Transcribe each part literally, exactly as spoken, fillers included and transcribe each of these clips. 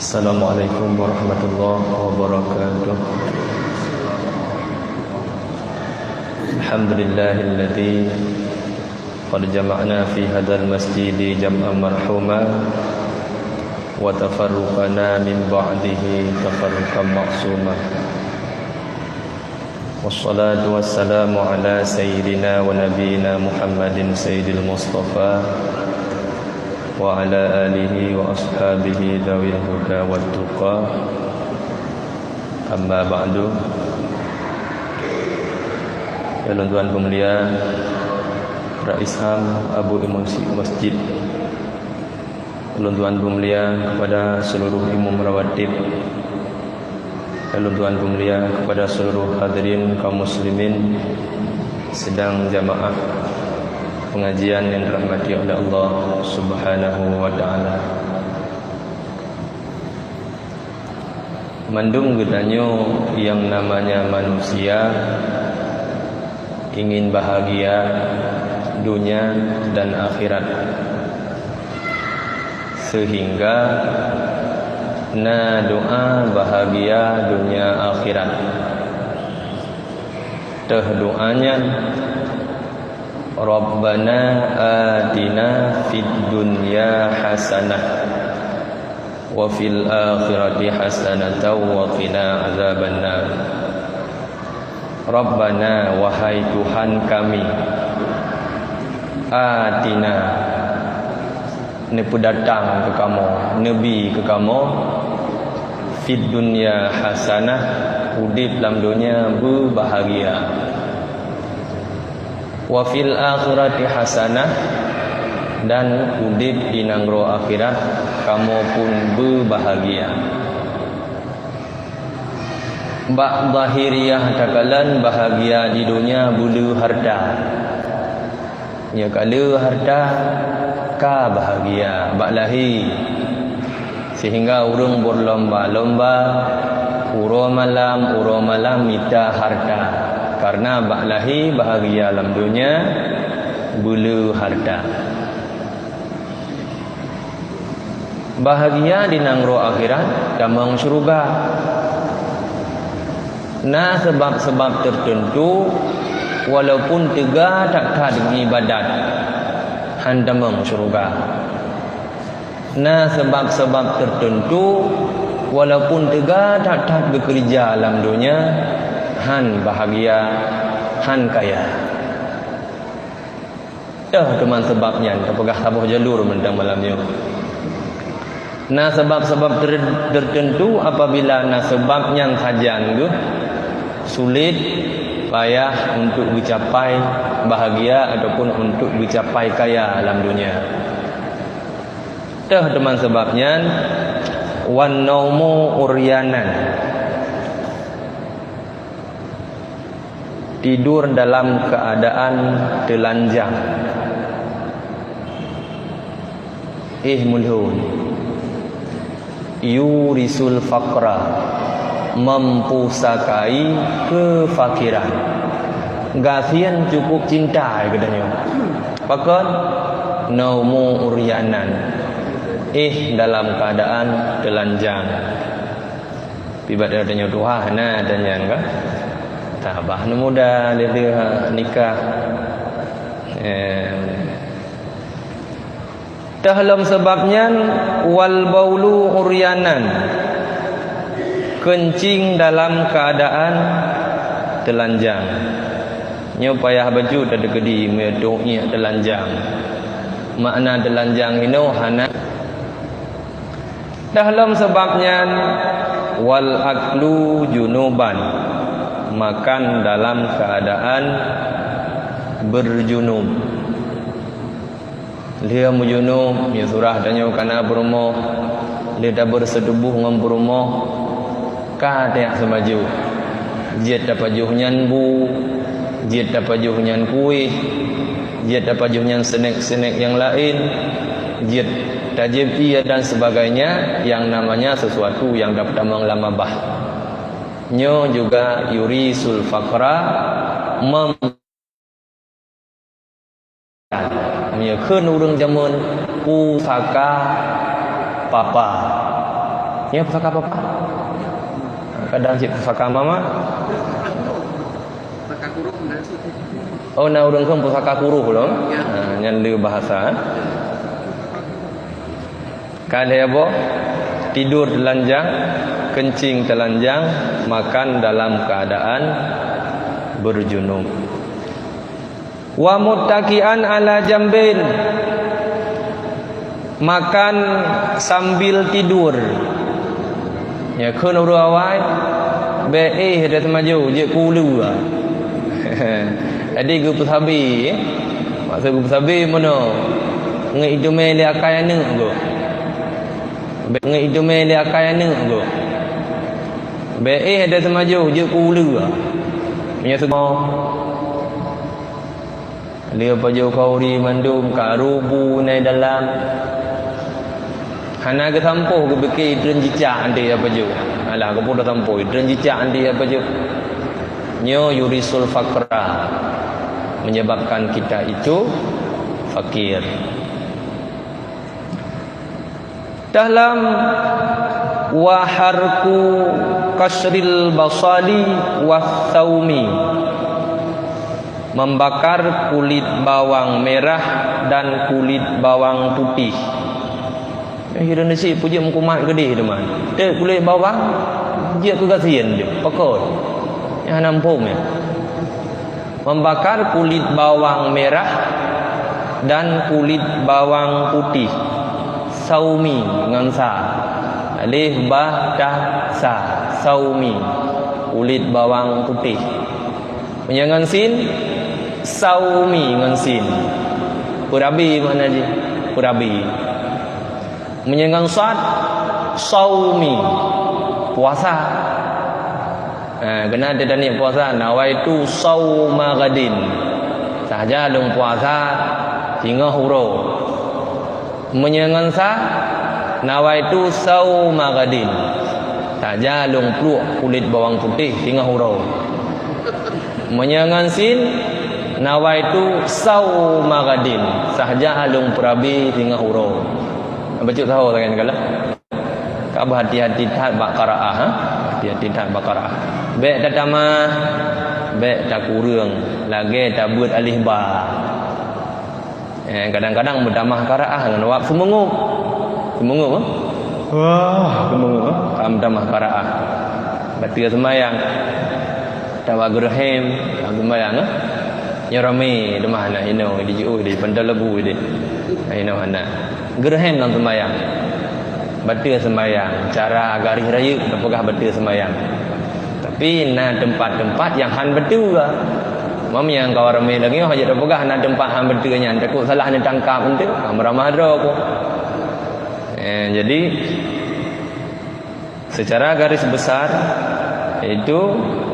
Assalamualaikum warahmatullahi wabarakatuh. Alhamdulillahilladzi qad jama'na fi hadzal masjidi jam'an marhuma wa tafarraqna min ba'dihi tafarraqan ma'suma. Wassalatu wassalamu ala sayyidina wa nabiyyina Muhammadin sayyidil mustafa wa ala alihi wa ashabihi dzawil huda wat tuqa. Amma ba'du. Ya lôn tuan peumulia, Rais Ham, Abu Imum Masjid, ulôn tuan peumulia kepada seluruh imum rawatib, ulôn tuan peumulia kepada seluruh hadirin kaum muslimin sidang jamaah pengajian yang dirahmati oleh Allah Subhanahu wa taala. Mandum geutanyoe nyang namanya manusia ingin bahagia dunia dan akhirat. Sehingga na doa bahagia dunia akhirat. Teuh doa nyan, "Rabbana atina fid dunya hasanah wa fil akhirati hasanatan wa qina azabannar." Rabbana, wahai Tuhan kami, atina, neupeudatang keu kamoe, neubi keu kamoe, fid dunya hasanah, udeb lam donya beubahagia. Wa fil akhirati hasanah, dan udeb di nanggroe akhirat kamoe pun beubahagia. Bak zahiriah takalon bahagia di donya beu le hareuta. Nyoe ka le hareuta ka bahagia bak lahé. Sehingga ureuëng beurlomba-lomba uroe malam, uroe malam mita hareuta. Karena bak lahé bahagia lam donya beu le hareuta. Bahagia di nanggroe akhirat, tamong syeuruga. Na sabab-sabab teuteuntu, walaupun teuga that-that geuibadat, han tamong syeuruga. Na sabab-sabab teuteuntu, walaupun teuga that-that geukeureuja lam donya, han bahagia, han kaya. Teuh teuma sabab nyan, tapeugah saboh jalur mantong malam nyoe. Na sabab-sabab ter-, teuteuntu, apabila na sabab nyan sajan geuh, sulet, payah untuk geucapai bahagia ataupun untuk geucapai kaya lam donya. Teuh teuma sabab nyan, wan naumu uryanan. Tidur dalam keadaan telanjang. Eh, mulhon. Yurisul faqra, mempusakai kefakiran. Gasien cukup cinta geutanyoe. Pakon? Naumu uryanan. Eh, dalam keadaan telanjang. Pibat tanyoe tuha na tanyang ka. Tabah nu muda lé nikah. Eh. Teuh lom sabab nyan, wal baulu uryanan, keuncing dalam keadaan telanjang. Nyoe payah bacut teukeudi meunyoe teuh iek telanjang. Makna telanjang inoe hana. Teuh lom sabab nyan, wal aklu junuban, makan dalam keadaan berjunub. Lheueh meujunub, meunyoe surah tanyoe kana peurumoh, lheueh tabeureuseutubôh ngon peurumoh, ka tajak seumajoh. Jeuet tapajoh nyan bu, jeuet tapajoh nyan kueh, jeuet tapajoh nyan seunek-seunek nyang laén, jeuet tajieb ié dan sebagainya, yang namanya sesuatu yang dap-, tamong lam babah. Nyoe juga yurisul faqra, mem-, meunyoe kheun ureuëng jameun, pusaka papa. Nyoe pusaka papa. Kadang cit pusaka mama. Oh, na ureuëng kheun pusaka kuruh lom. Ha, nyan le bahasa. Ka lhée boh, tidur telanjang, kencing telanjang, makan dalam keadaan berjunub. Wa muttaki'an ala jambin, makan sambil tidur. Ya, kheun ureuëng awai, bék éh dah teumajoh, jeuet keu uleue. Jadi geupeusabe, eh. Maksud geupeusabe meunoe, ngon iéleumé lé akai aneuëk gob. Bék ngon iéleumé lé akai aneuëk gob. Bék éh dah teumajoh, jeuet keu uleue. Meunyoe seumoe Lheueh pajoh khauri mandum ka rubu nai dalam. Hana geusampôh geupike treun jicak anti ya pajoh. Alah, keupeue tasampôh treun jicak anti ya pajoh. Nyoe yurisul faqra, menyebabkan kita itu fakir. Dalam wa harku kasril basali wa saumi, membakar kulit bawang merah dan kulit bawang putih. Eh, hireuen nasi pujeuet meukumat geudeh teuma. Teuh kulit bawang jeuet keu gasien jeuet, pakon. Nyang hana muphom nyan. Membakar kulit bawang merah dan kulit bawang putih. Saumi ngon sa. Alif, ba, ta, sa. Saumi. Kulit bawang putih. Meunyoe ngon sin, saumi ngon sin. Peurabi makna jih. Peurabi. Meunyoe ngon sad, saumi, puasa. Ha, keunan teuh taniet puasa, nawaitu sauma ghadin. Sahaja lôn puasa singoh uroe. Meunyoe ngon sa, nawaitu sauma ghadin. Sahaja lôn pluek kulit bawang putéh singoh uroe. Meunyoe ngon sin, nawaitu sauma ghadin. Sahaja lôn peurabi singoh uroe. Bacut saho sagai nyan kala. Ka beuhati-hati that bak qiraah, ha? Hati-hati that bak qiraah. Bék tatamah, bék takureueng, lagée tabeuet alif ba. Eh, kadang-kadang meutamah qiraah ngon awak seumeungup. Seumeungup, ha? Wah, seumeungup, ha? Ka meutamah qiraah. Bateue seumayang. Atawa geureuhem lam seumayang, eh? Nyoe ramé teuma hana inoe, di jiôh di pantai lebu di. Inoe hana. Geureuhem lam seumayang. Bateue seumayang, cara garéh rayeuk tapeugah bateue seumayang. Tapi na teumpat-teumpat nyang han bateue. Mam nyang kawa ramé lagée nyoe hana tapeugah na teumpat han bateue nyan, takot salah neutangkap enteuk, ha, meuramah droe ko. Eh, jadi Secara garis besar, yaitu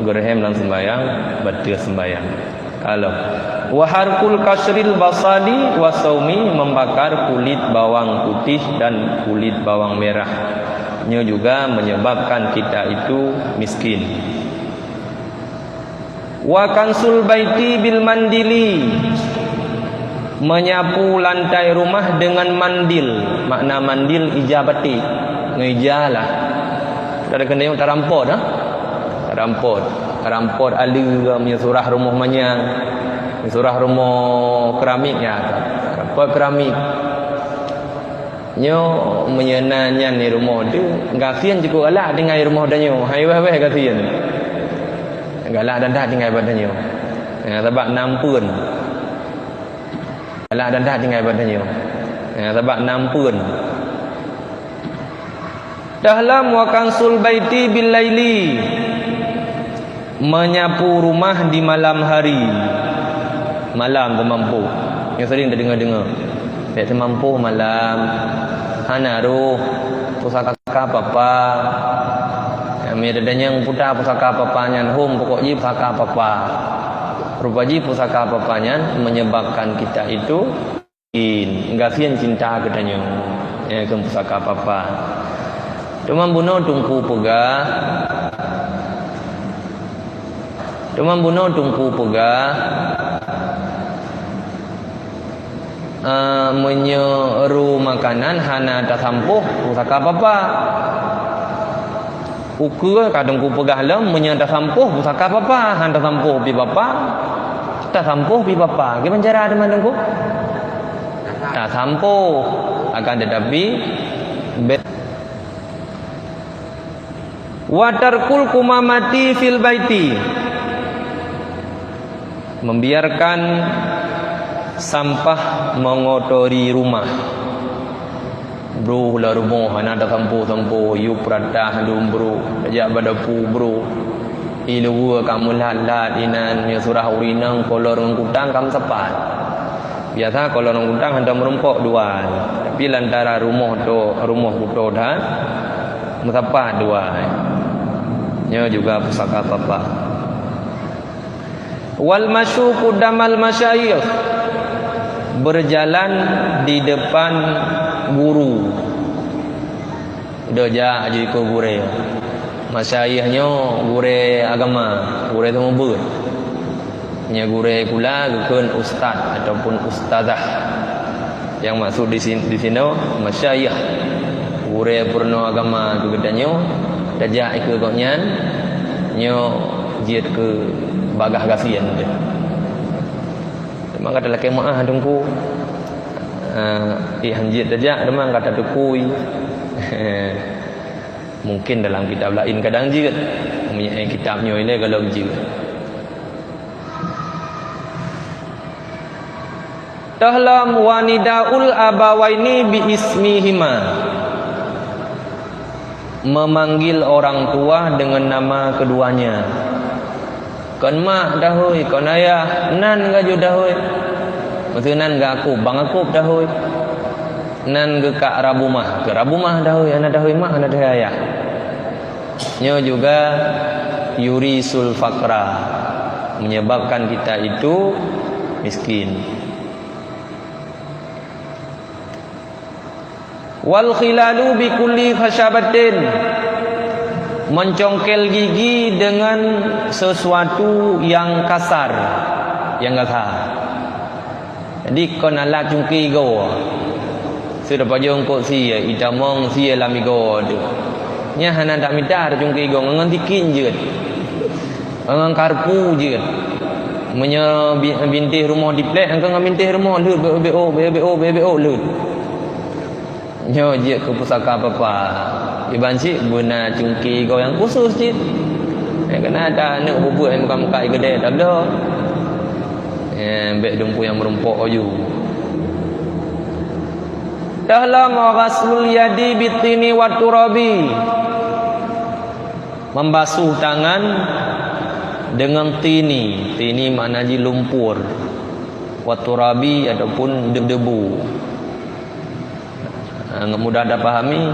geureuhem lam sembahyang, bateue sembahyang. Kalau wa harkul kasril basali wa saumi, membakar kulit bawang putih dan kulit bawang merah. Nyoe juga menyebabkan kita itu miskin. Wa kansul baiti bil mandili, menyapu lantai rumah dengan mandil. Makna mandil ija batik, ngon ija lah. Kita ada kena tarampot, ha? Tarampot. Tarampot alue, meunyoe surah rumoh manyang, meunyoe surah rumoh keramik, ya, tarampot keramik. Nyoe meunyoe na nyan di rumoh teuh, gasien cukôp galak tinggai rumoh tanyoe, hai wéh-wéh gasien. Galak that-that tinggai bak tanyoe. Ya, sabab na ampeuen. Galak that-that tinggai bak tanyoe. Ya, sabab na ampeuen. Dahlam wa kansul baiti bil laili. Menyapu rumah di malam hari. Malam teumampu. Nyang sering tadeungoe-deungoe. Bék teumampu malam. Hana roh pusaka papa. Nyang meudadanyang puta pusaka papa nyan hom pokok jih pusaka papa. Rupa jih pusaka papa nyan menyebabkan kita itu In, gasien cinta geutanyoe, nyang kheun pusaka papa. Teuma bunoe Teungku peugah, teuma bunoe Teungku peugah, eh, meunyoe ru makanan hana tasampôh pusaka papa. Ukeue ka Teungku peugah lom, meunyoe tasampôh pusaka papa, han tasampôh pih papa, tasampôh pih papa. Kiban cara teuma Teungku? Tasampôh, akan tetapi be-, wa tarkul qumamati fil baiti. Membiarkan sampah mengotori rumah. Bro, lam rumoh hana tasampôh-sampôh, yue peuratah dum bro, tajak bak dapu bro. Ileue ka meulat-lat inan, meunyoe surah ureueng inong kolor ngon kutang ka meusapat. Biasa kolor ngon kutang hantom meurumpok dua, tapi lantara rumoh tok, rumoh kuto that meusapat dua. Nyoe juga pusaka papa. Wal masyu qudamal masyayikh, berjalan di depan guru. Dojak jikeu gurée. Masyayikh nyoe gurée agama, gurée seumeubeuet. Nyoe gurée kula geukheun ustaz ataupun ustazah. Nyang maksud di sin-, di sinoe masyayikh, gurée peurunoe agama keu geutanyoe, tajak ikeu gobnyan, nyoe jeuet keu bagah gasien teuh. Teuma gata lakée meuáh Teungku, eh, han jeuet tajak teuma gata tukui. Mungkin dalam kitab laén kadang jeuet. Meunyoe kitab nyoe ilée golom jeuet. Toh lom wa nidaul abawaini bi ismihima. Memanggil orang tua dengan nama keduanya. Kon mak dahôi, kon ayah, nan geuh dahôi. Maksud nan geuh akôb, bang akôb dahôi. Nan geuh kak rabumah, keu rabumah dahôi, hana dahôi mak, hana dahôi ayah. Nyoe juga yurisul faqra, menyebabkan kita itu miskin. Wal khilalu bi kulli khasyabatin, mencongkel gigi dengan sesuatu yang kasar, yang kasar. Jadi kon alat cungke igoe. Seudeh pajoh eungkôt sie, itamong sie lam igoe teuh. Nyan hana tamita cungke igoe, ngon sikin jeuet. Ngon karpu jeuet. Meunyoe bi-, bintéh rumoh diplek, engkau ngon bintéh rumoh lheueh, beo-beo, beo-beo, beo-beo lheueh. Nyoe jeuet keu pusaka papa. Iban cit beuna cungke igoe nyang khusus cit. Eh, keunan ata aneuk bubuet nyang muka-muka i keudè tabloe. Eh, bèk dumpeue nyang meurumpok laju. Dahlam ghaslul yadi bitini wat turabi. Membasuh tangan dengan tini. Tini makna jih lumpur. Wat turabi ataupun de-, debu. Ha, ngon mudah tapahami,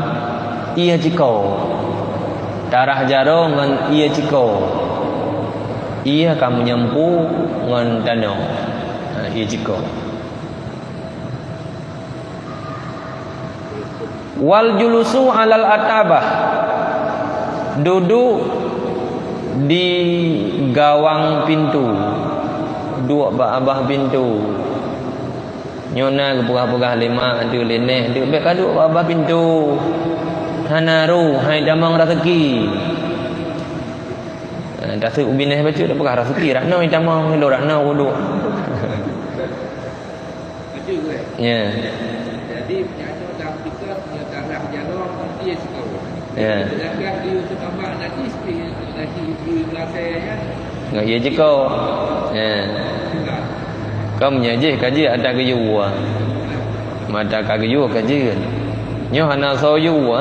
ié cikoe. Tarah jaroe ngon ié cikoe. Ié ka meunyampue ngon tanoh. Ha, ié cikoe. Wal julusu alal atabah. Duduk di gawang pintu. Duek bak abah pintu. Nyoe na geupeugah-peugah lé mak teuh, lé nèh teuh, bèk ka duek bak abah pintu. Hana roh, hai tamong raseuki. Ha, taseuek u binéh bacut tapeugah raseuki, rak nyoe tamong, lôn rak nyoe kuduek. Betul, eh? Ya. Jadi, meunyoe dalam tiket, meunyoe tarah jaroe, mesti sikoe. Ya. Sedangkan di Yusuf Ahmad najis, di, di, di, di Melasai, ya. Ngon ié cikoe. Ya. Kan meunyoe jih ka jeuet ata geuyue. Mata ka geuyue ka jeuet. Nyoe hana soe yue,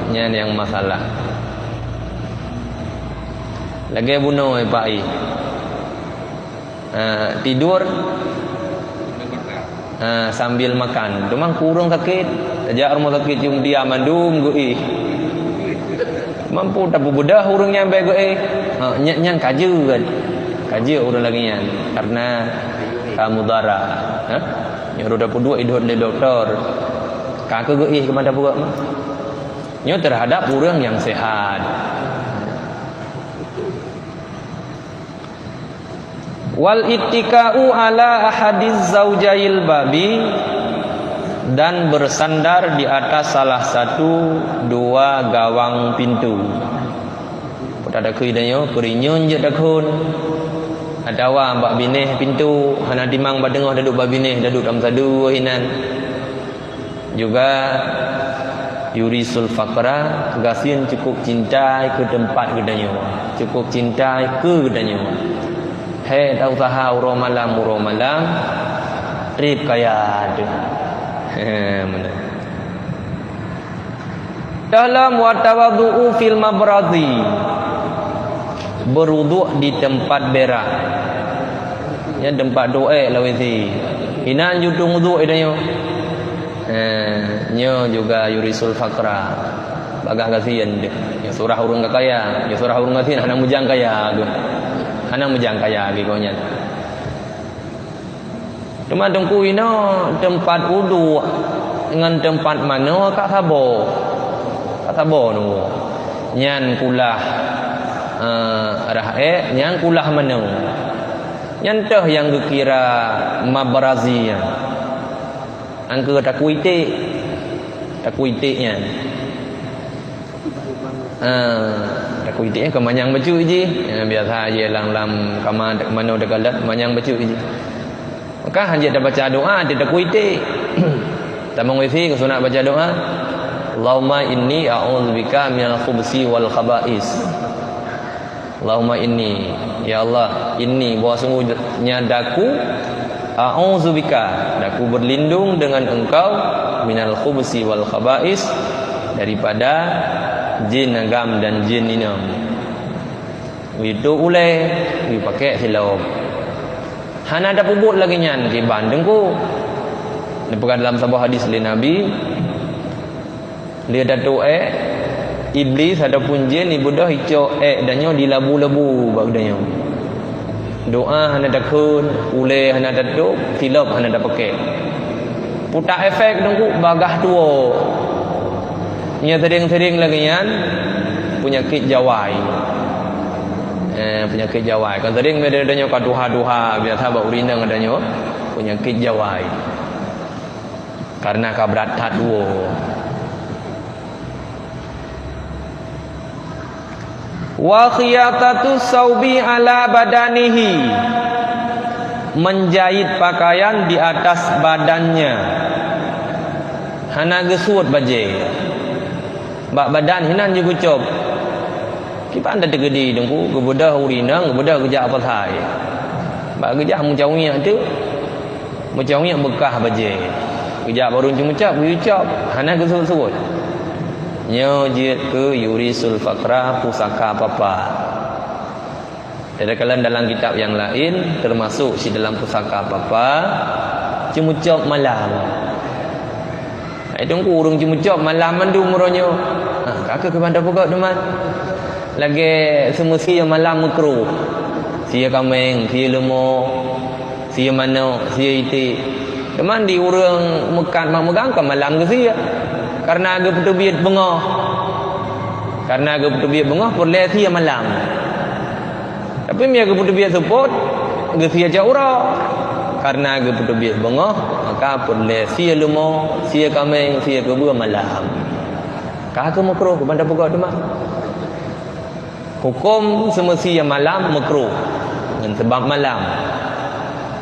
nyan nyang masalah. Lagèe bunoe, Pak, i. Ha, tidur, ha, sambil makan. Teuma keu ureueng sakét, tajak rumoh sakét cium dia mandum geuéh. Mampu tapeubeudoh ureueng nyang bèk geuéh. Ha, nyan, nyan ka jeuet. Ka jeuet ureueng lagèe nyan. Karena ka mudarat. Ha? Nyoe roda peuduek idot lé doktor. Ka keu geuéh keu mata peuet mah. Nyoe terhadap ureueng nyang sehat. Wal ittika'u ala ahadiz zaujail babi, dan bersandar di atas salah satu dua gawang pintu. Tatakui tanyoe, peurinyun jeuet takhon. Atawa bak binéh pintoe, hana timang bak teungoh taduek bak binéh, taduek lam sadeue inan. Juga yurisul faqra, gasien cukup cinta keu teumpat geutanyoe, cukup cinta keu geutanyoe. He, ta-usaha uroe malam, uroe malam, trép kaya teuh. He, meunan. Dalam wa tawadhu'u fil mabrazi, beuruduk di teumpat berak. Nyan teumpat duek lawét si. Inan jutong uduk idanyoe. Eh, nyoe juga yurisul faqra. Bagah gasien deh. Nyoe surah ureuëng ka kaya, nyoe surah ureuëng gasien hana mujang kaya geuh. Hana mujang kaya geuh nyan. Teuma teungku inoe teumpat uduk ngon teumpat manoe ka saboh. Ka saboh nunggu. Nyan kulah, eh, rah ék, nyan kulah manoe. Nyan teuh nyang geukira mabrazi nyan. Angkeu takuiték. Takuiték nyan. Ah, takuiték nyan keu manyang bacut jih. Ah, biasa jih lam, lam kama manoe teukalon manyang bacut jih. Maka hanjeuet tabaca doa di takuiték. Tamong wifi keu sunat baca doa. Allahumma inni a'udzubika minal khubsi wal khaba'is. Allahumma inni, ya Allah, inni, bahwa sungguhnya daku, a'udzubika, daku berlindung dengan Engkau, minal khubsi wal khaba'is, daripada jin agam dan jin inong. Itu ulée, dipakai silop. Hana tapeubuet lagée nyan kiban teungku. Dipeugah dalam saboh hadis lé Nabi, Lé tatuek ék, Iblis ataupun jin ibeudôh icok ék tanyoe dilabu-labu bak geutanyoe. Doa hana takheun, ulée hana tatôb, silop hana tapakék. Putak efek teungku bagah tuwoe. Nyoe sering-sering lagée nyan, peunyakét jawai. Eh, peunyakét jawai. Kan sering meunyoe tanyoe ka tuha-tuha, biasa bak ureuëng inong tanyoe, peunyakét jawai. Karena ka brat that woe. Wa khiyatatu saubi ala badanihi, menjahit pakaian di atas badannya. Hana geusuet bajée. Bak badan hinan jih geucop. Kiban tateukeudi teungku, geubeudôh ureuëng inong, geubeudôh geujak pasai. Bak geujak meucawiek teuk, meucawiek beukah bajée. Geujak barô cumucab, geuyue cop, hana geusuet-suet. Nyoe jeuet keu yurisul faqra, pusaka papa. Teukalon dalam kitab nyang laén, teumasok si dalam pusaka papa, cumucab malam. Hai teungku, ureuëng cumucab malam mandum uroe nyoe. Ha, ka keuh keuban tapeugah teuma. Lagée seumeusie malam meukruh. Sie kaméng, sie leumo, sie manok, sie iték. Teuma di ureuëng meukat mak meugang ka malam geusie. Karena geupeuteubiet beungoh. Karena geupeuteubiet beungoh peureulée sie malam. Tapi meunyo geupeuteubiet seupôt, geusie cot uroe. Karena geupeuteubiet beungoh, maka peureulée sie leumo, sie kaméng, sie keubeue malam. Ka keuh meukruh, keuban tapeugah teuma. Huköm seumeusie malam meukruh ngon sabab malam.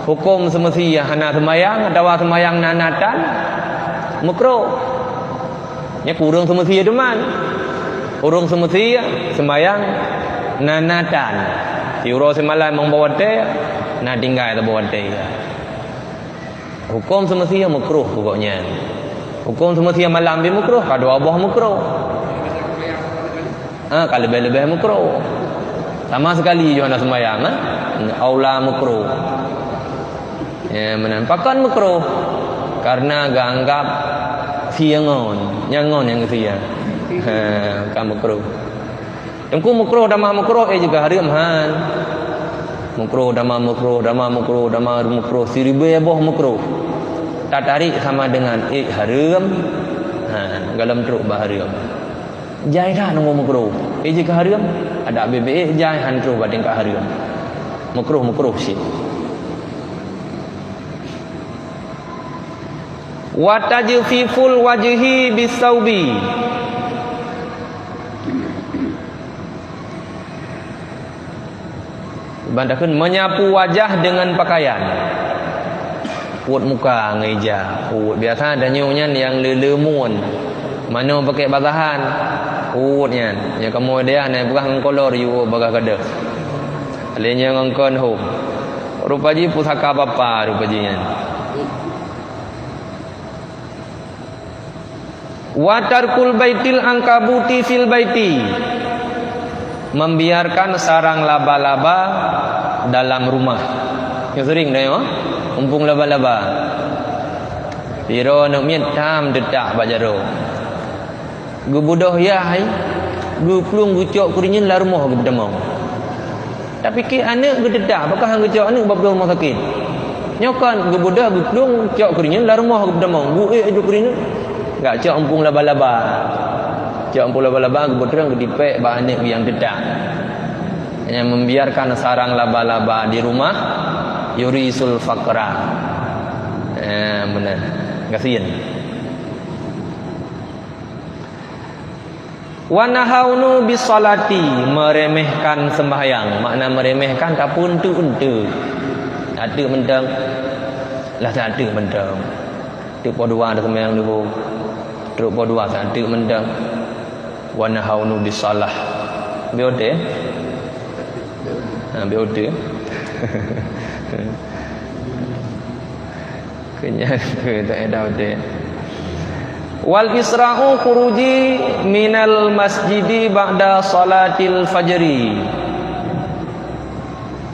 Huköm seumeusie hana seumayang atawa seumayang na-na tan meukruh. Nyan keu ureuëng seumeusie teuma. Ureuëng seumeusie seumayang na-na tan. Siuroe simalam nyang bak watée, na tinggai saboh watée. Huköm seumeusie meukruh keu gobnyan. Huköm seumeusie malam pih meukruh, ka dua boh meukruh. Ha, ka leubeh-leubeh meukruh. Sama sekali jih hana seumayang, ha? Aula meukruh. Ya, meunan. Pakon meukruh? Karena geuanggab sie ngon, nyang ngon nyang geusie. Ha, ka meukruh. Teungku meukruh tamah meukruh, ék jih ka hareuem han. Meukruh tamah meukruh, tamah meukruh, tamah meukruh, siribée boh meukruh. Tatarék sama dengan ék hareuem han, gohlom trok bak hareuem. Jai that nunggu meukruh. Ék jih ka hareuem, adak bébé ék jai han trok bak tingkat hareuem. Meukruh-meukruh cit. Wa tajfiful wajhi bisaubi. Ban takheun menyapu wajah dengan pakaian. Peuet muka ngon ija. Peuet biasa tanyoe nyan nyang le-le mun. Manoe pakai basahan. Peuet nyan. Nyang kamoe dayah na peugah ngon kolor yue bagah gadeuh. Lé nyan ngon kon hom. Rupa jih pusaka bapa rupa jih nyan. Wa tarkul baitil angkabuti fil baiti, membiarkan sarang laba-laba dalam rumah. Nyoe sering dah ya, mumpung laba-laba. Piro aneuk miet tam teutak bak jaroe. Geubeudôh yah hai, geuplueng geucok keurinyeun lam rumoh geupeutamong. Tapi keu aneuk geuteutak, pakon han geucok aneuk bak rumoh sakét. Nyoe kan geubeudôh geuplueng cok keurinyeun lam rumoh geupeutamong. Geuék ju keurinyeun. Gak cok umpung laba-laba. Cok umpung laba-laba geubeutrang geutipék bak aneuk nyang teutak. Nyang membiarkan sarang laba-laba di rumah, yurisul faqra. Eh, beuna. Gasien. Wa nahaunu bis salati, meremehkan sembahyang. Makna meremehkan, tapeunteuk-enteuk. Ateuk mantong. Lah ateuk mantong. Teuk poh dua dah sembahyang dulu. Trok poh dua ateuk mantong. Wa nahaunu bis salah. Biode. Ha, biode. Keunyan keu taédah udeb. Wal isra'u khuruji minal masjidi ba'da salatil fajri.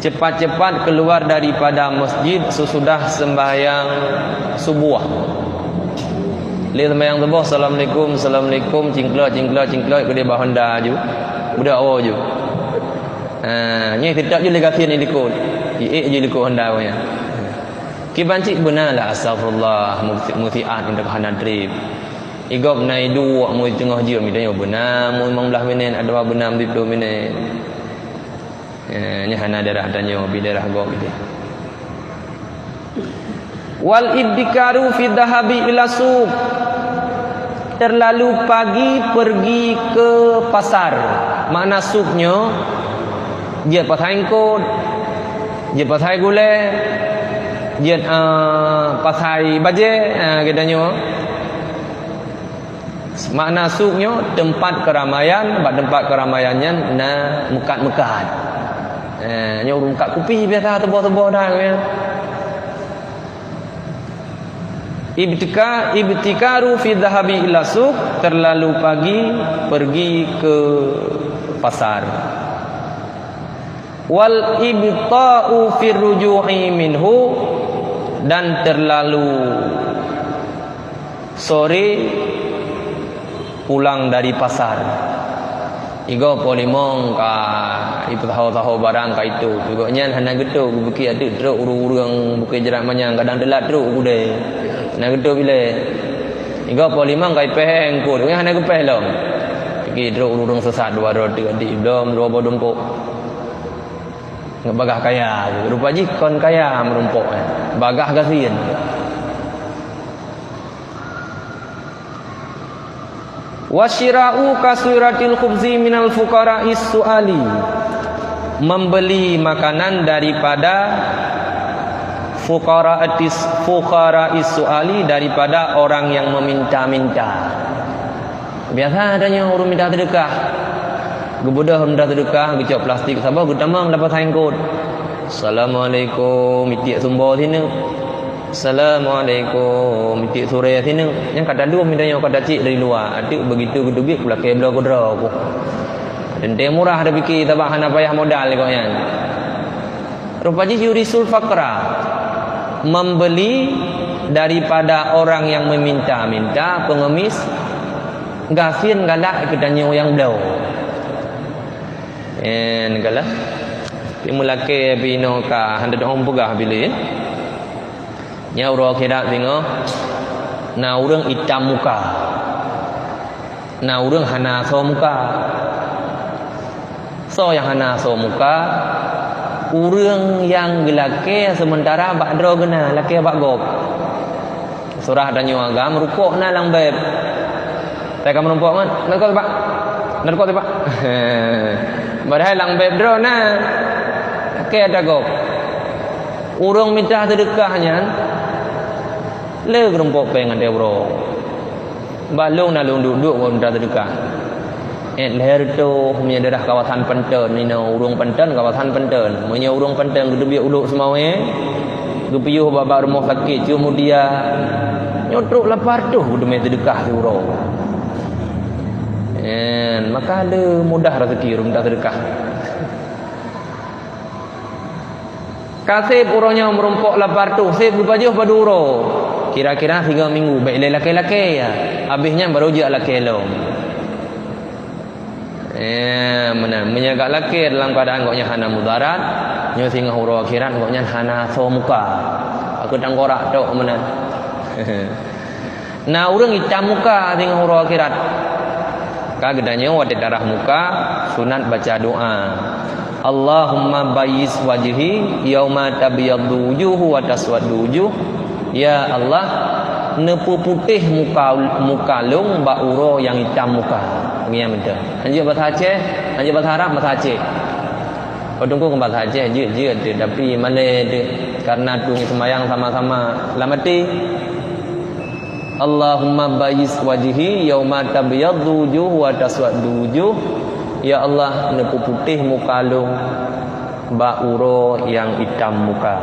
Cepat-cepat keluar daripada masjid sesudah sembahyang subuh. Lé sembahyang subuh, assalamualaikum, assalamualaikum, cingklok, cingklok, cingklok, keudeh bak honda ju. Budak awak ju. Ha, nyoe teutab ju lé gasien di likot. Iék ju likot honda awak nyan. Kiban cit beuna lah, astagfirullah, musi-, musiat untuk hana trip. Igop na iduek mu teungoh jeuem, itanyoe beuna mu limong blaih minit, atawa beuna mu siplôh minit. Eh, nyoe hana daerah tanyoe, pi daerah gob itu. Wal iddikaru fi dhahabi ila suq. Terlalu pagi pergi ke pasar. Makna suq nyoe, jeuet pasai eungkot, jeuet pasai gulée, jeuet, eh, pasai bajée, eh, geutanyoe. Makna suq nyoe teumpat keuramaian, bak teumpat keuramaian nyan na meukat-meukat. Eh, nyoe ureueng meukat kupi biasa teuboh-teuboh dah, ya. Ibtika-, ibtikaru fi dhahabi ila suq, terlalu pagi pergi ke pasar. Wal ibta'u fir ruju'i minhu, dan terlalu sore pulang dari pasar. Igoe poh limong ka ipeusaho-saho barang ka itôp. Igoe nyan hana geutôp, geubeuki ateueh trok ureueng-ureueng Bukét Jrat manyang, kadang teulat trok u keudè. Hana geutôp ilée. Igoe poh limong ka ipéh eungkôt, igoe nyan hana geupéh lom. Pike trok ureueng-ureueng sesat dua droe teuk adik, lom dua boh dumpok. Ngon bagah kaya, rupa jih kon kaya meurumpok, eh. Bagah gasien. Wa syira'u kasiratil khubzi minal fuqara'is su'ali. Membeli makanan daripada fuqara'atis, fuqara'is su'ali, daripada orang yang meminta-minta. Biasa tanyoe ureueng minta seudeukah. Geubeudôh minta seudeukah, geucok plastik saboh, geutamong dapat saingkot. Assalamualaikum, itiek sumbo sineuk. Assalamualaikum, itiek surée sineuk. Nyang ka tadum tanyoe ka tacék dari luwa. Ateuk begitu geuteubiet kulakée bloe keudroe ku. Teuntée murah tapike sabab hana payah modal kok nyan. Rupa jih yurisul faqra, membeli daripada orang yang meminta-minta, pengemis, gasien galak keu tanyoe nyang bloe. Eh, galak. Tapi meulakée pih inoe ka hana teupeugah bilé. Nyan uroe akhirat singoh na ureueng itam muka. Na ureueng hana asoe muka. Soe nyang hana asoe muka? Ureueng nyang geulakée seumeuntara bak droe geuh na lakée bak gob. Surah tanyoe agam rukok na lam beb. Tapi kamoe rukok ngon, na rukok teuh, Pak? Na rukok teuh, Pak? Padahai lam beb droe na. Keu tagok, ureuëng mita seudeukah nyan le geurumpok péng ateueh uroe. Bak lôn na lôn duek-duek ngon mita seudeukah. Eh, lhèe reutôh meunyoe daerah kawasan Panton, inoe ureuëng Panton, kawasan Panton. Meunyoe ureuëng Panton geuteubiet ulok seumawé, geupiôh bak, bak rumoh sakét, cut mudia, nyoe trok lapan reutôh geuteumé seudeukah siuroe. Eh, maka le mudah raseuki ureuëng mita seudeukah. Ka sép uroe nyoe meurumpok lapan reutôh, sép geupajoh padub uroe. Kira-kira sigoe minggu, bèk lé lakée-lakée ya. Abéh nyan barô jeuet lakée lom. Eh, meunan. Meunyoe ka lakée dalam keuadaan gobnyan hana mudarat, nyoe singoh uroe akhirat gobnyan hana asoe muka. Aku tangkorak tok meunan. Na ureuëng itam muka singoh uroe akhirat. Ka geutanyoe watée tarah muka, sunat baca doa, "Allahumma bayyis wajhi yauma tabyaddu wujuhu wa taswaddu wujuh." Ya Allah, neupeuputéh muka, muka lôn bak uroe nyang itam muka. Ngieng beutôi. Hanjeuet bahasa Aceh, hanjeuet bahasa Arab, bahasa Aceh. Padum kon bahasa Aceh, jeuet-jeuet teuh, tapi malée teuh. Karena tueng seumayang sama-sama lam até. "Allahumma bayyis wajhi yauma tabyaddu wujuh wa taswaddu wujuh." Ya Allah, neupeuputéh muka lôn bak uroe nyang itam muka.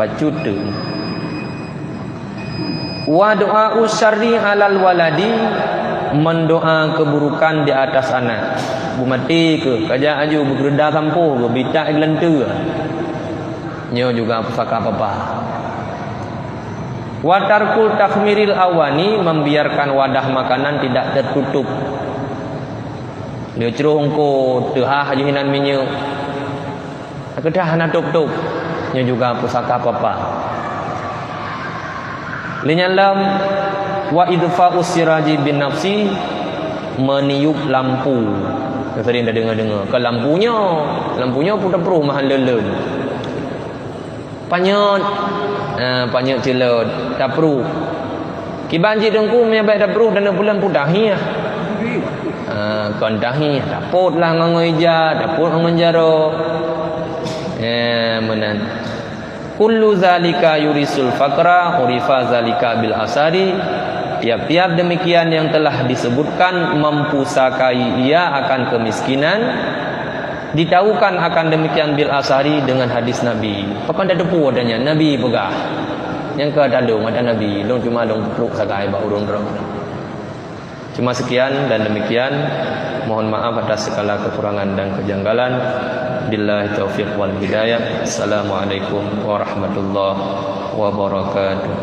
Bacut teuh. "Wa du'a'u syarri 'alal waladi", mendoa keburukan di atas anak. Beumaté keuh, kajak aju beugeureuda sampôh keuh, bitak geulanteue. Nyoe juga pusaka papa. "Wa tarku takhmiril awani", membiarkan wadah makanan tidak tertutup. Leucroh eungkôt, teuhah jih inan minyeuk. Keudeh hana tôb-tôb, nyoe juga pusaka papa. Lé nyan lom, "Wa idfa'us siraji bin nafsi", meniup lampu. Sering tadeungoe-deungoe, keu lampu nyoe, lampu nyoe pun tapruh meuhan leuleuen. Panyöt, eh, panyöt ceulot, tapruh. Kiban cit teungku meunyoe bèk tapruh dan buleuen pun tahieh. Ah, kon tahieh, tapot lah ngon, ngon ija, tapot ngon jaroe. Eh, meunan. "Kullu zalika yurisul faqra, urifa zalika bil asari." Tiap-tiap demikian yang telah disebutkan mempusakai ia akan kemiskinan, ditahukan akan demikian bil asari dengan hadis Nabi. Pakon tateupeue watée nyan Nabi peugah. Nyang ka taleueng ata Nabi, lôn cuma lôn peutrok sagai bak ureuëng droe. Cuma sekian dan demikian. Mohon maaf atas segala kekurangan dan kejanggalan. Billahi taufiq wal hidayah. Assalamualaikum warahmatullahi wabarakatuh.